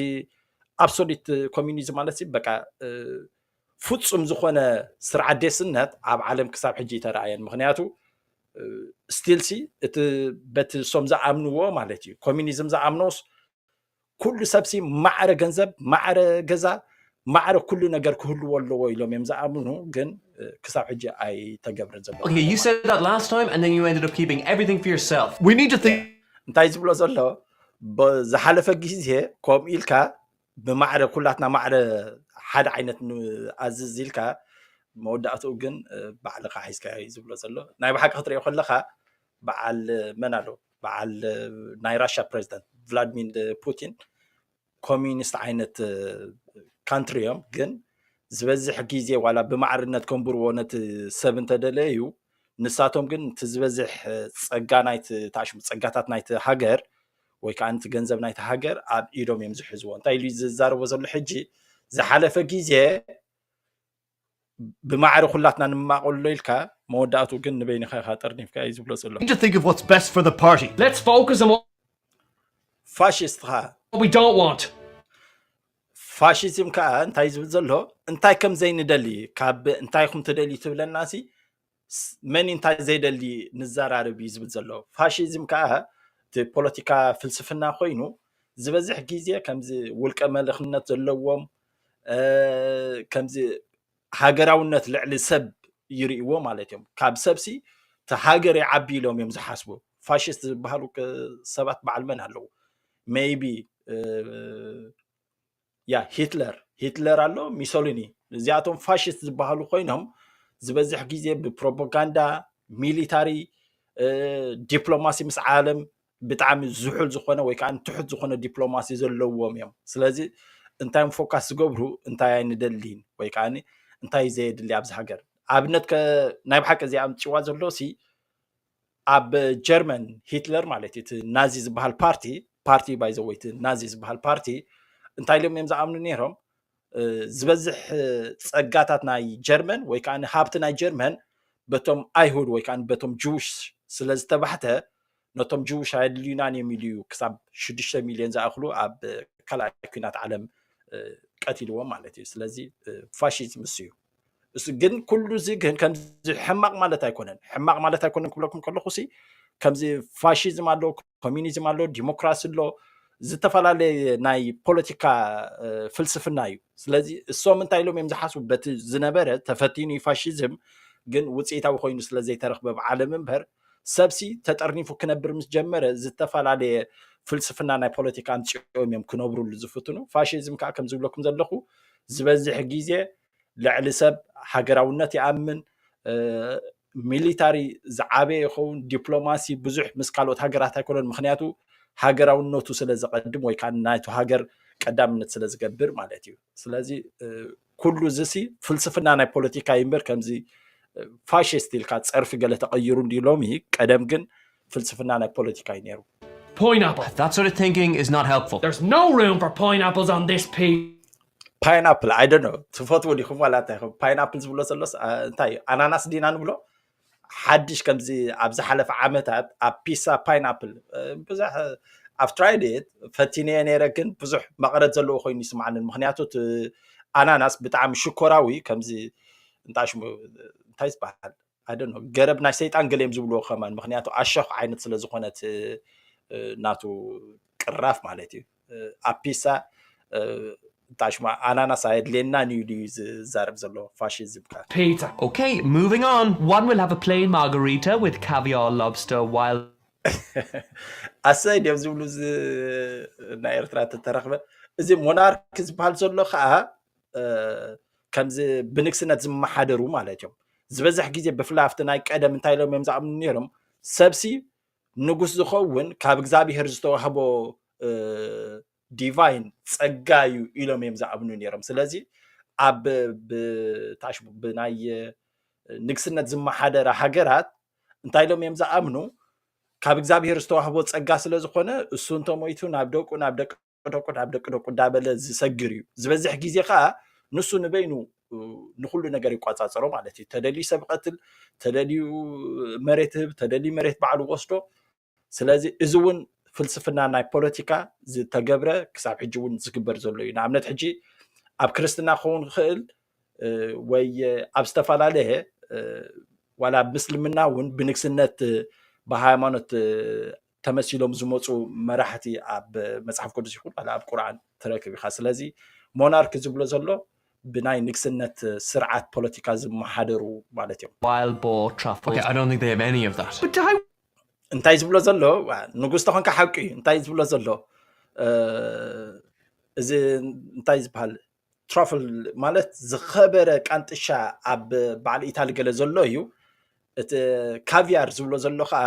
ኣብሶሊት ኮሚኒዝም ማለት በቃ ፍፁም ዝኾነ ስርዓት ዴስነት ኣብ ዓለም ክሳብ ሕጂ ኣይተረኣየን። ምክንያቱ ስቲልሲ እቲ በቲ እሶም ዝኣምንዎ ማለት እዩ፣ ኮሚኒዝም ዝኣምኖስ ኩሉ ሰብሲ ማዕረ ገንዘብ፣ ማዕረ ገዛ፣ ማዕረ ኩሉ ነገር ክህልዎ ኣለዎ ኢሎም እዮም ዝኣምኑ። ግን ክሳብ ሕጂ ኣይተገብረን ዘሎ። Okay, you said that last time and then you ended up keeping everything for yourself. We need to think. እንታይ ዝብሎ ዘሎ? ዝሓለፈ ግዜ ከምኡ ኢልካ ብማዕረ ኩላትና ማዕረ ሓደ ዓይነት ንኣዝዝ ኢልካ መወዳእትኡ ግን ባዕልኻ ሒዝካ እዩ ዝብሎ ዘሎ። ናይ ብሓቂ ክትሪኦ ከለኻ በዓል መን ኣሎ? በዓል ናይ ራሻ ፕሬዚደንት ቭላድሚር ፑቲን ኮሚኒስት ዓይነት ካንትሪ እዮም። ግን ዝበዝሕ ግዜ ዋላ ብማዕርነት ከንብርዎ ነቲ ሰብ እንተደለዩ፣ ንሳቶም ግን እቲ ዝበዝሕ ጸጋ ናይቲ ታሽሙ ጸጋታት ናይቲ ሃገር ወይ ከዓ ነቲ ገንዘብ ናይቲ ሃገር ኣብ ኢዶም እዮም ዝሕዝዎ። እንታይ ኢሉ ዝዛረቦ ዘሎ ሕጂ? ዝሓለፈ ግዜ ብማዕረ ኩላትና ንማቐሎ ኢልካ መወዳእቱ ግን ንበይንኻ ኢኻ ጠርኒፍካ እዩ ዝብሎ ዘሎ። Need to think of what's best for the party. Let's focus on what ፋሽስት ኻ we don't want. ፋሽዝም ከዓ እንታይ ዝብል ዘሎ? እንታይ ከም ዘይንደሊ፣ ካብ እንታይ ኹም ትደልዩ ትብለና ሲ መን እንታይ ዘይደሊ ንዘራርብ እዩ ዝብል ዘሎ። ፋሽዝም ከዓ እቲ ፖለቲካ ፍልስፍና ኮይኑ ዝበዝሕ ግዜ ከምዚ ውልቀ መለኽነት ዘለዎም ከምዚ ሃገራውነት ልዕሊ ሰብ ይርእይዎ ማለት እዮም። ካብ ሰብሲ እቲ ሃገር ይዓቢ ኢሎም እዮም ዝሓስቡ። ፋሽስት ዝበሃሉ ሰባት በዓል መን ኣለዉ? ሜይቢ ያ ሂትለር ሂትለር ኣሎ፣ ሚሶሊኒ። እዚኣቶም ፋሽስት ዝበሃሉ ኮይኖም ዝበዝሕ ግዜ ብፕሮፓጋንዳ፣ ሚሊታሪ፣ ዲፕሎማሲ ምስ ዓለም ብጣዕሚ ዝሑል ዝኾነ ወይ ከዓ ትሑት ዝኾነ ዲፕሎማሲ ዘለዎም እዮም። ስለዚ እንታይ ፎካስ ዝገብሩ እንታይ ኣይንደሊን ወይ ከዓ እንታይ ዘየድሊ ኣብዚ ሃገር ኣብነት ናይ ብሓቂ እዚ ኣምፅዋ ዘሎ ሲ ኣብ ጀርመን ሂትለር ማለት እዩ እቲ ናዚ ዝበሃል ፓርቲ ፓርቲ ባይዘወይ እቲ ናዚ ዝበሃል ፓርቲ እንታይ ኢሎም እዮም ዝኣምኑ ነይሮም? ዝበዝሕ ፀጋታት ናይ ጀርመን ወይ ከዓ ሃብቲ ናይ ጀርመን በቶም ኣይሁድ ወይ ከዓ በቶም ጅውሽ ስለ ዝተባሕተ ነቶም ጅውሽ ኣየድልዩናን እዮም ኢሉ እዩ ክሳብ ሽዱሽተ ሚልዮን ዝኣኽሉ ኣብ ካልኣይ ኩናት ዓለም ቀቲልዎም ማለት እዩ። ስለዚ ፋሽዝም እሱ እዩ። እሱ ግን ኩሉ እዚ ግን ከምዚ ሕማቕ ማለት ኣይኮነን። ሕማቕ ማለት ኣይኮነን ክብለኩም ከለኹ ሲ ከምዚ ፋሽዝም ኣሎ፣ ኮሚኒዝም ኣሎ፣ ዲሞክራሲ ኣሎ፣ ዝተፈላለየ ናይ ፖለቲካ ፍልስፍና እዩ። ስለዚ እሶም እንታይ ኢሎም እዮም ዝሓስቡ? በቲ ዝነበረ ተፈቲኑ እዩ ፋሽዝም ግን ውፅኢታዊ ኮይኑ ስለ ዘይተረኽበ ብዓለም እምበር ሰብሲ ተጠርኒፉ ክነብር ምስ ጀመረ ዝተፈላለየ ፍልስፍና ናይ ፖለቲካ ኣምፂኦም እዮም ክነብሩሉ ዝፍትኑ። ፋሽዝም ከዓ ከም ዝብለኩም ዘለኹ ዝበዝሕ ግዜ ልዕሊ ሰብ ሃገራውነት ይኣምን። ሚሊታሪ ዝዓበየ ይኸውን፣ ዲፕሎማሲ ብዙሕ ምስ ካልኦት ሃገራት ኣይኮነን፣ ምክንያቱ ሃገራውነቱ ስለ ዝቐድም ወይ ከዓ ናይቱ ሃገር ቀዳምነት ስለ ዝገብር ማለት እዩ። ስለዚ ኩሉ እዚ ሲ ፍልስፍና ናይ ፖለቲካ እዩ እምበር ከምዚ ፋሽስት ኢልካ ፀርፊ ገለ ተቐይሩ እንዲ ሎሚ፣ ቀደም ግን ፍልስፍና ናይ ፖለቲካ እዩ ነይሩ። Pineapple. That sort of thinking is not helpful. There's no room for pineapples on this page. ፓይናፕል ኣይ ዶንት ኖ ትፈትዎ ዲኹም ዋላ እንታይ ኢኹም? ፓይናፕል ዝብሎ ዘሎስ እንታይ እዩ? ኣናናስ ዲና ንብሎ? ሓድሽ ከምዚ ኣብ ዝሓለፈ ዓመታት ኣብ ፒሳ ፓይናፕል ብዙሕ ኣብ ትራይድ ፈቲነዮ ነይረ፣ ግን ብዙሕ መቐረት ዘለዎ ኮይኑ ይስማዓንን። ምክንያቱ እቲ ኣናናስ ብጣዕሚ ሽኮራዊ ከምዚ እንታይ ሽሙ እንታይ ዝበሃል ኣይ ዶንት ኖ ገረብ ናይ ሰይጣን ገለ እዮም ዝብልዎ ከማን፣ ምክንያቱ ኣሸኽ ዓይነት ስለ ዝኾነት ናቱ ቅራፍ ማለት እዩ። ኣብ ፒሳ እንታይ ሽማ ኣናናስ ኣየድልየናን እዩ ድዩ ዝዛረብ ዘሎ ፋሽዝም ከ? Pizza. Okay, moving on. One will have a plain margarita with caviar, lobster, wild. ኣሰይ ድዮም ዝብሉ ዝ- ናይ ኤርትራ ተተረኽበ። እዚ ሞናርክ ዝበሃል ዘሎ ከዓ እ፣ ከምዚ ብንግስነት ዝመሓደሩ ማለት እዮም። ዝበዝሕ ግዜ ብፍላይ ኣብቲ ናይ ቀደም እንታይ ኢሎም እዮም ዝኣምኑ ነይሮም? ሰብሲ ንጉስ ዝኸውን ካብ እግዚኣብሄር ዝተዋህቦ እ፣ ዲቫይን ጸጋ እዩ ኢሎም እዮም ዝኣምኑ ነይሮም። ስለዚ ኣብ ብታሽ ብናይ ንግስነት ዝመሓደራ ሃገራት እንታይ ኢሎም እዮም ዝኣምኑ? ካብ እግዚኣብሄር ዝተዋህቦ ጸጋ ስለ ዝኾነ እሱ እንተሞይቱ ናብ ደቁ ናብ ደቂ ደቁ ናብ ደቂ ደቁ እንዳበለ ዝሰግር እዩ። ዝበዝሕ ግዜ ከዓ ንሱ ንበይኑ እ፣ ንኩሉ ነገር ይቋጻጸሮ ማለት እዩ። ተደልዩ ሰብ ቀትል፣ ተደልዩ መሬት ህብ፣ ተደልዩ መሬት ባዕሉ ወስዶ። ስለዚ እዚ እውን ፍልስፍና ናይ ፖለቲካ ዝተገብረ ክሳብ ሕጂ እውን ዝግበር ዘሎ እዩ። ንኣብነት ሕጂ ኣብ ክርስትና ክኸውን ክኽእል እ፣ ወይ ኣብ ዝተፈላለየ እ፣ ዋላ ኣብ ምስልምና እውን ብንግስነት እ፣ ብሃይማኖት እ፣ ተመሲሎም ዝመፁ መራሕቲ ኣብ መፅሓፍ ቅዱስ ይኹን ዋላ ኣብ ቁርኣን ትረክብ ኢኻ። ስለዚ ሞናርክ ዝብሎ ዘሎ ብናይ ንግስነት ስርዓት ፖለቲካ ዝመሓደሩ ማለት እዮም። Wild boar truffles. Okay, I don't think they have any of that. But I እንታይ ዝብሎ ዘሎ ዋ፣ ንጉስ ተኾንካ ሓቂ እዩ። እንታይ ዝብሎ ዘሎ እ፣ እዚ እንታይ ዝበሃል ትራፍል ማለት ዝኸበረ ቃንጥሻ ኣብ በዓል ኢታሊ ገለ ዘሎ እዩ። እቲ ካቪያር ዝብሎ ዘሎ ከዓ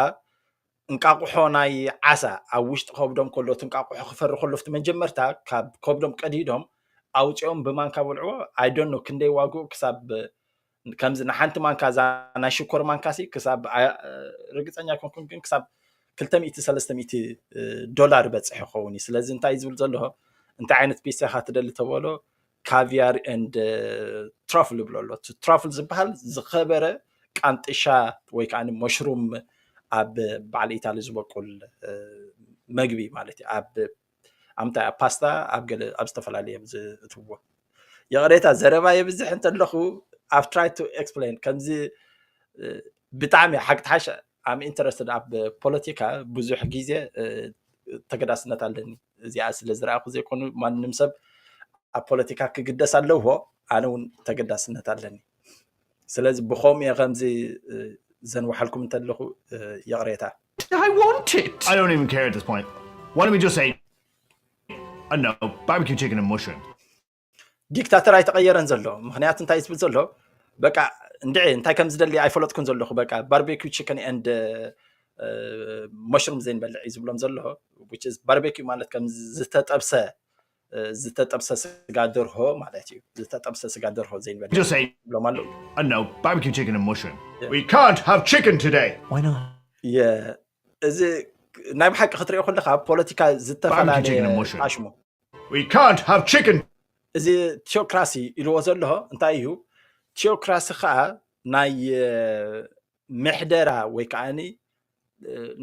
እንቃቑሖ ናይ ዓሳ ኣብ ውሽጢ ከብዶም ከሎ እቲ እንቃቑሖ ክፈሪ ከሎ ፍቲ መጀመርታ ካብ ከብዶም ቀዲዶም ኣውፂኦም ብማንካ በልዕዎ። ኣይዶኖ ክንደይ ዋግኡ ክሳብ ከምዚ ንሓንቲ ማንካ እዛ ናይ ሽኮር ማንካ ሲ ክሳብ ርግፀኛ ኮንኩን ግን ክሳብ ክልተ ሚእቲ ሰለስተ ሚእቲ ዶላር ይበፅሕ ይኸውን እዩ። ስለዚ እንታይ ዝብል ዘሎ እንታይ ዓይነት ፒሳ ኢኻ ትደሊ ተበሎ ካቪያር ኤንድ ትራፍል ይብሎ ኣሎ። ትራፍል ዝበሃል ዝኸበረ ቃንጥሻ ወይ ከዓ መሽሩም ኣብ በዓል ኢታሊ ዝበቁል መግቢ ማለት እዩ። ኣብ ኣምታ ኣብ ፓስታ ኣብ ገለ ኣብ ዝተፈላለየ እዮም ዝእትዎ። ይቕሬታ ዘረባ የብዝሕ እንተለኹ I've tried to explain ከምዚ ብጣዕሚ ሓቂ ሓሽ I'm interested ኣብ ፖለቲካ ብዙሕ ግዜ ተገዳስነት ኣለኒ። እዚኣ ስለ ዝረኣኹ ዘይኮኑ ማንም ሰብ ኣብ ፖለቲካ ክግደስ ኣለዎ። ኣነ እውን ተገዳስነት ኣለኒ። ስለዚ ብኸምኡ እየ ከምዚ ዘንውሓልኩም እንተለኹ ይቕሬታ። I want it. I don't even care at this point. Why don't we just say, I don't know, barbecue chicken and mushroom? ዲክታተር ኣይተቐየረን ዘሎ። ምክንያቱ እንታይ ዝብል ዘሎ በቃ እንድዒ እንታይ ከም ዝደሊ ኣይፈለጥኩን ዘለኹ። በቃ barbecue chicken and mushroom ዘይንበልዕ እዩ ዝብሎም ዘሎ። Which is barbecue ማለት ከም ዝተጠብሰ ዝተጠብሰ ስጋ ደርሆ ማለት እዩ። ዝተጠብሰ ስጋ ደርሆ ዘይንበልዕ Just say, ይብሎም ኣለዉ። I don't know, barbecue chicken and mushroom. We can't have chicken today. Why not? የ- እዚ ናይ ብሓቂ ክትሪኦ ከለካ ኣብ ፖለቲካ ዝተፈላለየ Barbecue chicken and mushroom. ኣሽሙ We can't have chicken. እዚ ቲኦክራሲ ኢልዎ ዘሎ እንታይ እዩ? ቲኦክራሲ ከዓ ናይ ምሕደራ ወይ ከዓ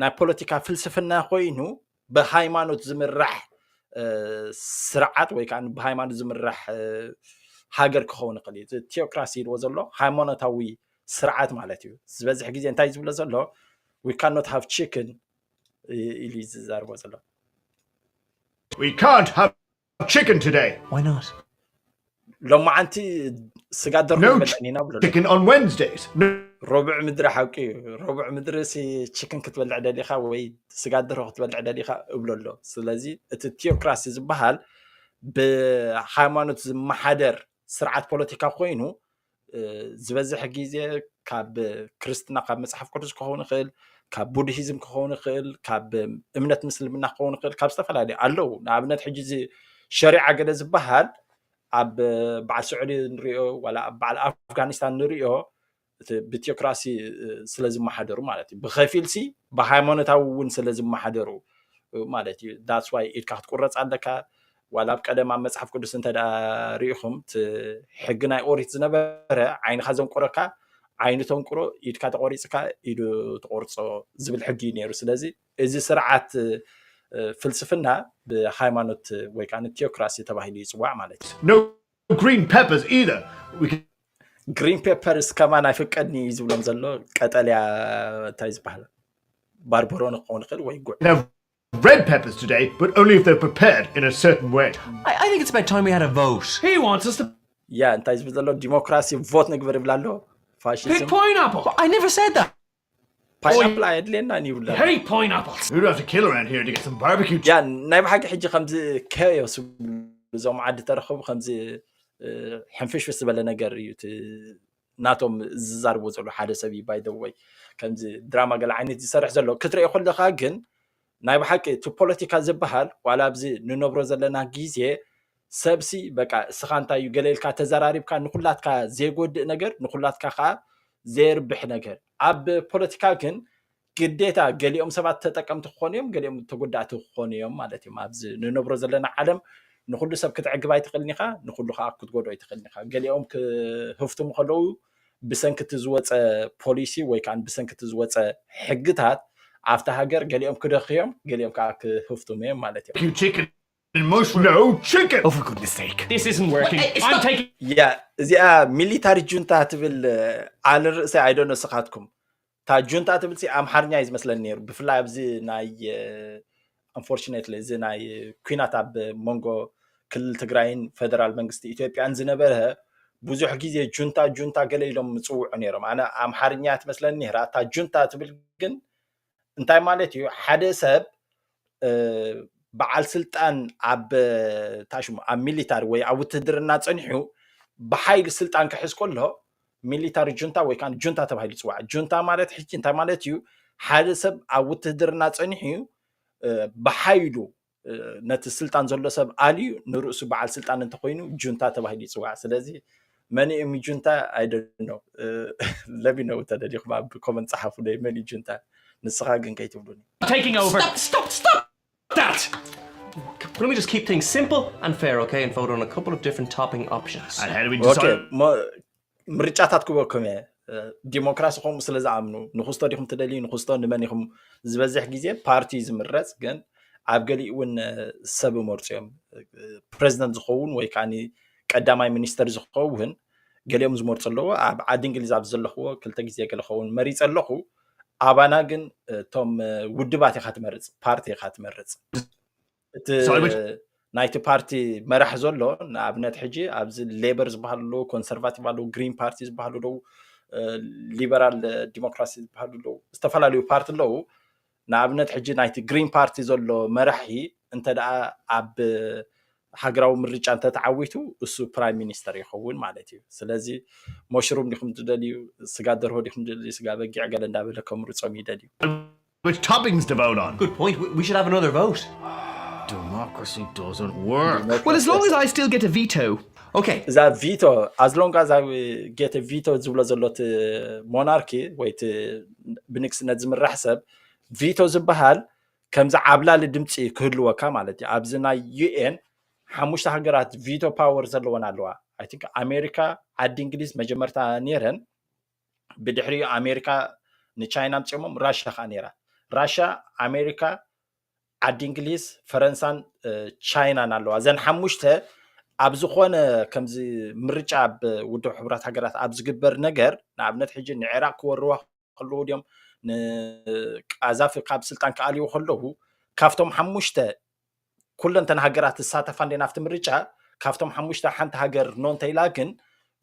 ናይ ፖለቲካ ፍልስፍና ኮይኑ ብሃይማኖት ዝምራሕ ስርዓት ወይ ከዓ ብሃይማኖት ዝምራሕ ሃገር ክኸውን ይኽእል እዩ። ቲኦክራሲ ኢልዎ ዘሎ ሃይማኖታዊ ስርዓት ማለት እዩ። ዝበዝሕ ግዜ እንታይ ዝብሎ ዘሎ we cannot have chicken ኢሉ ዝዛርቦ ዘሎ። We can't have chicken today. Why not? ሎማዓንቲ ስጋ ደርሆ No ይበልዕን ኢና ብሎ ኣሎ። Chicken on Wednesdays. No, ሮብዕ ምድሪ ሓቂ እዩ። ሮብዕ ምድሪ ሲ ቺክን ክትበልዕ ደሊኻ ወይ ስጋ ደርሆ ክትበልዕ ደሊኻ እብሎ ኣሎ። ስለዚ እቲ ቲኦክራሲ ዝበሃል ብሃይማኖት ዝመሓደር ስርዓት ፖለቲካ ኮይኑ ዝበዝሕ ግዜ ካብ ክርስትና ካብ መፅሓፍ ቅዱስ ክኸውን ይኽእል፣ ካብ ቡድሂዝም ክኸውን ይኽእል፣ ካብ እምነት ምስልምና ክኸውን ይኽእል፣ ካብ ዝተፈላለዩ ኣለዉ። ንኣብነት ሕጂ እዚ ሸሪዓ ገለ ዝበሃል ኣብ በዓል ስዑዲ ንሪኦ ዋላ ኣብ በዓል ኣፍጋኒስታን ንሪኦ እቲ ብቲኦክራሲ ስለ ዝመሓደሩ ማለት እዩ። ብኸፊል ሲ ብሃይማኖታዊ እውን ስለ ዝመሓደሩ ማለት እዩ። That's why ኢድካ ክትቁረፅ ኣለካ። ዋላ ኣብ ቀደም ኣብ መፅሓፍ ቅዱስ እንተ ደኣ ርኢኹም እቲ ሕጊ ናይ ኦሪት ዝነበረ ዓይንኻ ዘንቁረካ ዓይኑ ተንቁሮ ኢድካ ተቆሪፅካ ኢዱ ተቆርፆ ዝብል ሕጊ እዩ ነይሩ። ስለዚ እዚ ስርዓት ፍልስፍና ብሃይማኖት ወይ ከዓ ቲኦክራሲ ተባሂሉ ይፅዋዕ ማለት እዩ። No green peppers either. We can ግሪን ፔፐርስ ከማን ኣይፍቀድን እዩ ዝብሎም ዘሎ ቀጠልያ እንታይ ዝበሃል ባርበሮኒ ክኸውን ይኽእል ወይ ጉዕ have red peppers today, but only if they're prepared in a certain way. I, I think it's about time we had a vote. He wants us to ያ እንታይ ዝብል ዘሎ ዲሞክራሲ ቮት ንግበር ይብል ኣሎ። pick ፋሽዝም pineapple. I never said that. ፓይናፕል ኣየድልየናን ይብላ። Hate pineapples. We'd have to kill around here to get some barbecue. ያ ናይ ብሓቂ ሕጂ ከምዚ ኬዮስ እዞም ዓዲ ተረኸቡ ከምዚ ሕንፍሽፍሽ ዝበለ ነገር እዩ ናቶም ዝዛርቦ ዘሎ ሓደ ሰብ እዩ። ባይደወይ ከምዚ ድራማ ገለ ዓይነት ዝሰርሕ ዘሎ ክትሪኦ ከለካ ግን ናይ ብሓቂ እቲ ፖለቲካ ዝበሃል ዋላ ኣብዚ ንነብሮ ዘለና ግዜ ሰብሲ በቃ እስኻ እንታይ እዩ ገለ ኢልካ ተዘራሪብካ ንኩላትካ ዘይጎድእ ነገር ንኩላትካ ከዓ ዘየርብሕ ነገር ኣብ ፖለቲካ ግን ግዴታ ገሊኦም ሰባት ተጠቀምቲ ክኾኑ እዮም፣ ገሊኦም ተጎዳእቲ ክኾኑ እዮም ማለት እዮም። ኣብዚ ንነብሮ ዘለና ዓለም ንኩሉ ሰብ ክትዕግብ ኣይትኽእልን ኢኻ፣ ንኩሉ ከዓ ክትጎድኦ ኣይትኽእልን ኢኻ። ገሊኦም ክህፍትሙ ከለዉ ብሰንክቲ ዝወፀ ፖሊሲ ወይ ከዓ ብሰንክቲ ዝወፀ ሕግታት ኣብታ ሃገር ገሊኦም ክደኽዮም ገሊኦም ከዓ ክህፍትሙ እዮም ማለት እዮም። You chicken and mushroom. No chicken. Oh, for goodness sake. This isn't working. I'm taking. ያ እዚኣ ሚሊታሪ ጁንታ ትብል ኣልርእሰ ኣይደኖ ስኻትኩም እታ ጁንታ ትብል ሲ ኣምሓርኛ እዩ ዝመስለኒ ነይሩ ብፍላይ ኣብዚ ናይ unfortunately እዚ ናይ ኩናት ኣብ መንጎ ክልል ትግራይን ፌደራል መንግስቲ ኢትዮጵያን ዝነበረ ብዙሕ ግዜ ጁንታ ጁንታ ገለ ኢሎም ምፅውዑ ነይሮም ኣነ ኣምሓርኛ ትመስለኒ ነይራ እታ ጁንታ ትብል ግን እንታይ ማለት እዩ ሓደ ሰብ በዓል ስልጣን ኣብ ታሽሙ ኣብ ሚሊታሪ ወይ ኣብ ውትህድርና ፀኒሑ ብሓይሊ ስልጣን ክሕዝ ከሎ ሚሊታሪ ጁንታ ወይ ከዓ ጁንታ ተባሂሉ ይፅዋዕ። ጁንታ ማለት ሕጂ እንታይ ማለት እዩ? ሓደ ሰብ ኣብ ውትህድርና ፀኒሑ እዩ ብሓይሉ ነቲ ስልጣን ዘሎ ሰብ ኣልዩ ንርእሱ በዓል ስልጣን እንተኮይኑ ጁንታ ተባሂሉ ይፅዋዕ። ስለዚ መን እዮም ጁንታ ኣይደኖ ለቢነው ተደሊኹም ኣብ ኮመንት ፀሓፉ ደይ መን ጁንታ ንስኻ ግን ከይትብሉኒ Taking over. Stop, stop, stop that! Can we just keep things simple and fair, okay, and vote on a couple of different topping options? And how do we ኦኬ decide? ሞ- ምርጫታት ክበኩም እየ ዲሞክራሲ ከምኡ ስለ ዝኣምኑ ንክስቶ ዲኹም ትደልዩ ንክስቶ ንመን ኢኹም ዝበዝሕ ግዜ ፓርቲ ዝምረፅ ግን ኣብ ገሊኡ እውን ሰብ መርፁ እዮም ፕሬዚደንት ዝኸውን ወይ ከዓ ቀዳማይ ሚኒስተር ዝኸውን ገሊኦም ዝመርፁ ኣለዎ ኣብ ዓዲ እንግሊዝ ኣብ ዘለኽዎ ክልተ ግዜ ገለ ኸውን መሪፅ ኣለኹ ኣባና ግን እቶም ውድባት ኢኻ ትመርፅ ፓርቲ ኢኻ ትመርፅ እቲ ናይቲ ፓርቲ መራሕ ዘሎ ንኣብነት ሕጂ ኣብዚ ሌበር ዝበሃሉ ኣለዉ ኮንሰርቫቲቭ ኣለዉ ግሪን ፓርቲ ዝበሃሉ ኣለዉ ሊበራል ዲሞክራሲ ዝበሃሉ ኣለዉ ዝተፈላለዩ ፓርቲ ኣለዉ ንኣብነት ሕጂ ናይቲ ግሪን ፓርቲ ዘሎ መራሒ እንተ ደኣ ኣብ ሃገራዊ ምርጫ እንተተዓዊቱ እሱ ፕራይም ሚኒስተር ይኸውን ማለት እዩ ስለዚ መሽሩም ዲኹም ትደልዩ ስጋ ደርሆ ዲኹም ትደልዩ ስጋ በጊዕ ገለ እንዳበለ ከምርፆም ይደልዩ Which toppings to vote on? Good point. We, we should have another vote. Democracy doesn't work. Well, as long as I still get a veto. Okay. እዛ ቪቶ ኣዝሎንጋ እዛ ጌተ ቪቶ ዝብሎ ዘሎ እቲ ሞናርኪ ወይ እቲ ብንግስነት ዝምራሕ ሰብ ቪቶ ዝበሃል ከምዚ ዓብላሊ ድምፂ ክህልወካ ማለት እዩ ኣብዚ ናይ ዩኤን ሓሙሽተ ሃገራት ቪቶ ፓወር ዘለወን ኣለዋ I think ኣሜሪካ ዓዲ እንግሊዝ መጀመርታ ነይረን ብድሕሪኡ ኣሜሪካ ንቻይና ኣምፂኦሞም ራሻ ከዓ ነይራ ራሻ ኣሜሪካ ዓዲ እንግሊዝ ፈረንሳን ቻይናን ኣለዋ እዘን ሓሙሽተ ኣብ ዝኾነ ከምዚ ምርጫ ኣብ ውድብ ሕቡራት ሃገራት ኣብ ዝግበር ነገር ንኣብነት ሕጂ ንዕራቅ ክወርዋ ከለዉ ድዮም ንቃዛፊ ካብ ስልጣን ክኣልይዎ ከለዉ ካብቶም ሓሙሽተ ኩለንተን ሃገራት ዝሳተፋ እንዴ ናብቲ ምርጫ ካብቶም ሓሙሽተ ሓንቲ ሃገር ኖ እንተኢላ ግን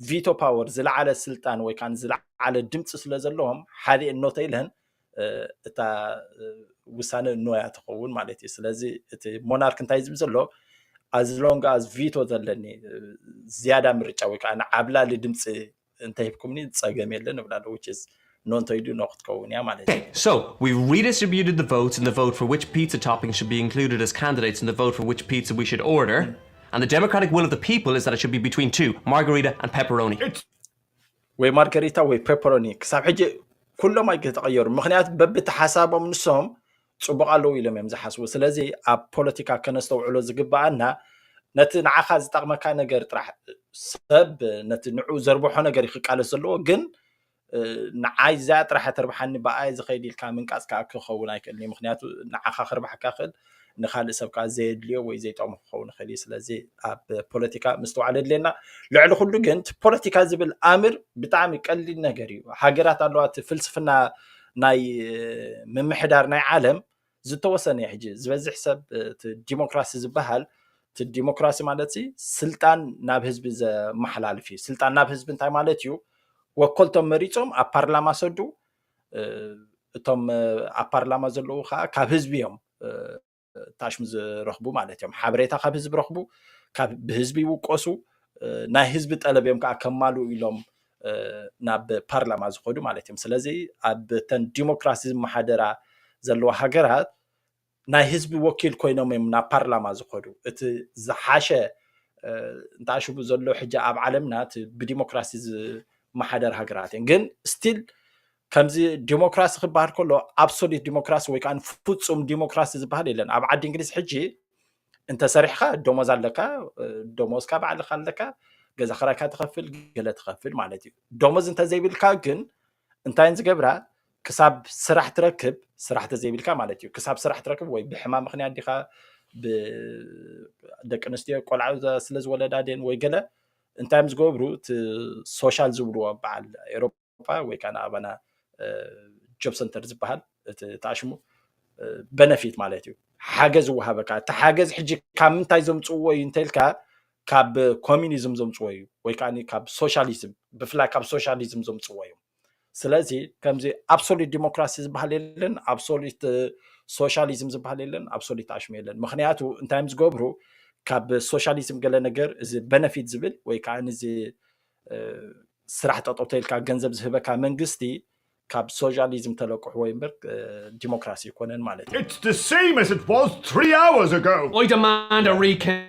ቪቶ ፓወር ዝለዓለ ስልጣን ወይ ከዓ ዝለዓለ ድምፂ ስለ ዘለዎም ሓደ ኖ ተኢለን እታ ውሳነ ኖ እያ ትኸውን ማለት እዩ ስለዚ እቲ ሞናርክ እንታይ ዝብል ዘሎ ኣዝሎንግ ኣዝ ቪቶ ዘለኒ ዝያዳ ምርጫ ወይ ከዓ ንዓብላሊ ድምፂ እንተሂብኩምኒ ፀገም የለን እብላ ኣለዎ ኖ እንተይዱ ኖ ክትከውን እያ ማለት እዩ Okay, so we've redistributed the votes in the vote for which pizza toppings should be included as candidates in the vote for which pizza we should order. And the democratic will of the people is that it should be between two, margarita and pepperoni. ወይ ማርገሪታ ወይ ፔፐሮኒ ክሳብ ሕጂ ኩሎም ኣይተቀየሩ ምክንያቱ በብቲ ሓሳቦም ንሶም ፅቡቅ ኣለዉ ኢሎም እዮም ዝሓስቡ ስለዚ ኣብ ፖለቲካ ከነስተውዕሎ ዝግበኣና ነቲ ንዓኻ ዝጠቅመካ ነገር ጥራሕ ሰብ ነቲ ንዑ ዘርብሖ ነገር ክቃለስ ዘለዎ ግን ንዓይ እዚኣ ጥራሕ ተርብሓኒ ብኣየ ዝኸይድ ኢልካ ምንቃፅ ከዓ ክኸውን ኣይክእልን እዩ ምክንያቱ ንዓኻ ክርባሓካ ክእል ንካልእ ሰብ ከዓ ዘየድልዮ ወይ ዘይጠቅሞ ክኸውን ይኽእል እዩ ስለዚ ኣብ ፖለቲካ ምስትውዓል የድልየና ልዕሊ ኩሉ ግን ፖለቲካ ዝብል ኣምር ብጣዕሚ ቀሊል ነገር እዩ ሃገራት ኣለዋ እቲ ፍልስፍና ናይ ምምሕዳር ናይ ዓለም ዝተወሰነ ሕጂ ዝበዝሕ ሰብ ዲሞክራሲ ዝበሃል እቲ ዲሞክራሲ ማለት ስልጣን ናብ ህዝቢ ዘመሓላልፍ እዩ ስልጣን ናብ ህዝቢ እንታይ ማለት እዩ ወከልቶም መሪፆም ኣብ ፓርላማ ሰዱ እቶም ኣብ ፓርላማ ዘለዉ ከዓ ካብ ህዝቢ እዮም ታሽሙ ዝረኽቡ ማለት እዮም። ሓበሬታ ካብ ህዝቢ ረኽቡ፣ ካብ ብህዝቢ ይውቀሱ፣ ናይ ህዝቢ ጠለብ እዮም ከዓ ከማልኡ ኢሎም ናብ ፓርላማ ዝኸዱ ማለት እዮም። ስለዚ ኣብ ተን ዲሞክራሲ ዝመሓደራ ዘለዋ ሃገራት ናይ ህዝቢ ወኪል ኮይኖም እዮም ናብ ፓርላማ ዝኸዱ። እቲ ዝሓሸ እንተኣሽቡ ዘሎ ሕጂ ኣብ ዓለምና እቲ ብዲሞክራሲ ዝመሓደር ሃገራት እየን። ግን ስቲል ከምዚ ዲሞክራሲ ክበሃል ከሎ ኣብሶሉት ዲሞክራሲ ወይ ከዓ ፍፁም ዲሞክራሲ ዝበሃል የለን። ኣብ ዓዲ እንግሊዝ ሕጂ እንተሰሪሕካ ደሞዝ ኣለካ፣ ደሞዝካ ባዕልካ ኣለካ፣ ገዛ ክራይካ ትኸፍል፣ ገለ ትኸፍል ማለት እዩ። ደሞዝ እንተዘይብልካ ግን እንታይ ዝገብራ ክሳብ ስራሕ ትረክብ፣ ስራሕ ተዘይብልካ ማለት እዩ። ክሳብ ስራሕ ትረክብ ወይ ብሕማም ምክንያት ዲኻ ደቂ ኣንስትዮ ቆልዓ ስለ ዝወለዳ ደን ወይ ገለ እንታይ ዝገብሩ እቲ ሶሻል ዝብልዎ በዓል ኤሮፓ ወይ ከዓ ኣባና ጆብ ሰንተር ዝበሃል እቲ ተኣሽሙ በነፊት ማለት እዩ። ሓገዝ ይወሃበካ። እቲ ሓገዝ ሕጂ ካብ ምንታይ ዘምፅዎ እዩ እንተልካ ካብ ኮሚኒዝም ዘምፅዎ እዩ ወይ ከዓ ካብ ሶሻሊዝም፣ ብፍላይ ካብ ሶሻሊዝም ዘምፅዎ እዩ። ስለዚ ከምዚ ኣብሶሉት ዲሞክራሲ ዝበሃል የለን፣ ኣብሶሉት ሶሻሊዝም ዝበሃል የለን፣ ኣብሶሉት ኣሽሙ የለን። ምክንያቱ እንታይ እዮም ዝገብሩ? ካብ ሶሻሊዝም ገለ ነገር እዚ በነፊት ዝብል ወይ ከዓ እዚ ስራሕ ጠጠው ተልካ ገንዘብ ዝህበካ መንግስቲ ካብ ሶሻሊዝም ተለቅሕዎ እምበር ዲሞክራሲ ይኮነን ማለት እዩ። It's the same as it was three hours ago. I demand a recount.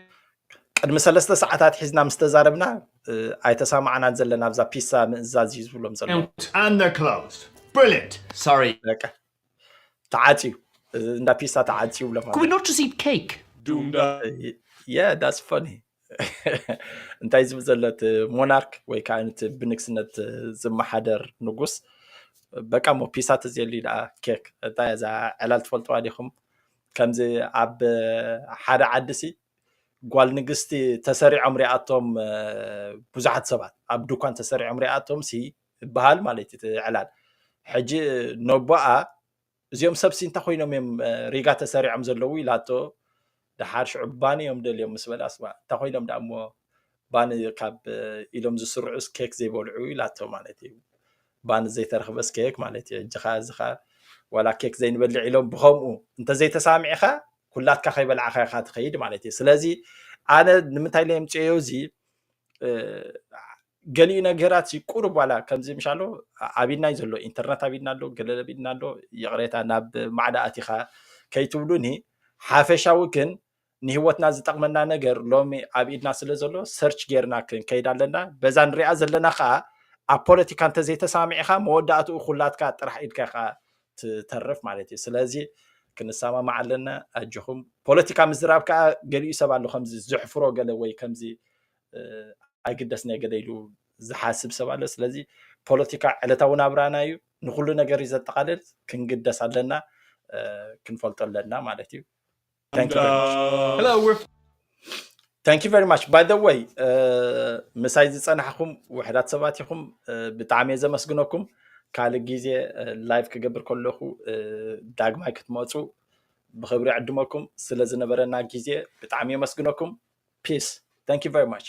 ቅድሚ ሰለስተ ሰዓታት ሒዝና ምስ ተዛረብና ኣይተሰማዕናን ዘለና ኣብዛ ፒሳ ምእዛዝ እዩ ዝብሎም ዘሎ። And they're closed. Brilliant. Sorry. በቃ ተዓፅዩ፣ እንዳ ፒሳ ተዓፅዩ ብሎም Could we not just eat cake? Doomed up. Yeah, that's funny. እንታይ ዝብል ዘሎ እቲ ሞናርክ ወይ ከዓ እቲ ብንግስነት ዝመሓደር ንጉስ በቃ ሞ ፒሳ ተዝየሉ ደኣ ኬክ እንታይ እዛ ዕላል ትፈልጥዋ ዲኹም? ከምዚ ኣብ ሓደ ዓዲ ሲ ጓል ንግስቲ ተሰሪዖም ሪኣቶም ብዙሓት ሰባት ኣብ ድኳን ተሰሪዖም ሪኣቶም ሲ ይበሃል ማለት እዩ። ዕላል ሕጂ ነቦኣ እዚኦም ሰብሲ እንታይ ኮይኖም እዮም ሪጋ ተሰሪዖም ዘለዉ ኢላቶ። ደሓር ሽዑ ባኒ እዮም ደልዮም ምስ በላ ስማ እንታይ ኮይኖም ደኣ እሞ ባኒ ካብ ኢሎም ዝስርዑስ ኬክ ዘይበልዑ ኢላቶ ማለት እዩ። ባኒ ዘይተረኽበስ ኬክ ማለት እዩ። እጅኻ እዚኻ ዋላ ኬክ ዘይንበልዕ ኢሎም ብኸምኡ እንተዘይተሳሚዕኻ ኩላትካ ከይበላዕኻ ኢኻ ትኸይድ ማለት እዩ። ስለዚ ኣነ ንምንታይ ኢለ የምፅኤዮ እዚ ገሊኡ ነገራት ቁሩብ ዋላ ከምዚ ምሻሎ ኣብ ኢድና እዩ ዘሎ፣ ኢንተርነት ኣብ ኢድና ኣሎ፣ ገለ ኣብ ኢድና ኣሎ። ይቕሬታ ናብ ማዕዳ ኣቲኻ ከይትብሉኒ፣ ሓፈሻዊ ግን ንህይወትና ዝጠቕመና ነገር ሎሚ ኣብ ኢድና ስለ ዘሎ ሰርች ጌርና ክንከይድ ኣለና። በዛ ንሪኣ ዘለና ከዓ ኣብ ፖለቲካ እንተዘይተሳሚዕኻ መወዳእትኡ ኩላትካ ጥራሕ ኢድካ ኢኻ ትተርፍ ማለት እዩ። ስለዚ ክንሰማማዕ ኣለና። ኣጆኹም ፖለቲካ ምዝራብ ከዓ ገሊኡ ሰብ ኣሎ ከምዚ ዘሕፍሮ ገለ ወይ ከምዚ ኣይግደስን እየ ገለ ኢሉ ዝሓስብ ሰብ ኣሎ። ስለዚ ፖለቲካ ዕለታዊ ናብራና እዩ፣ ንኩሉ ነገር እዩ ዘጠቓልል። ክንግደስ ኣለና፣ ክንፈልጦ ኣለና ማለት እዩ። Hello, we're Thank you very much. By the way, ምሳይ ዝፀናሕኩም ውሕዳት ሰባት ኢኹም፣ ብጣዕሚ እየ ዘመስግነኩም። ካልእ ግዜ ላይቭ ክገብር ከለኹ ዳግማይ ክትመፁ ብክብሪ ዕድመኩም። ስለ ዝነበረና ግዜ ብጣዕሚ የመስግነኩም። Peace. Thank you very much.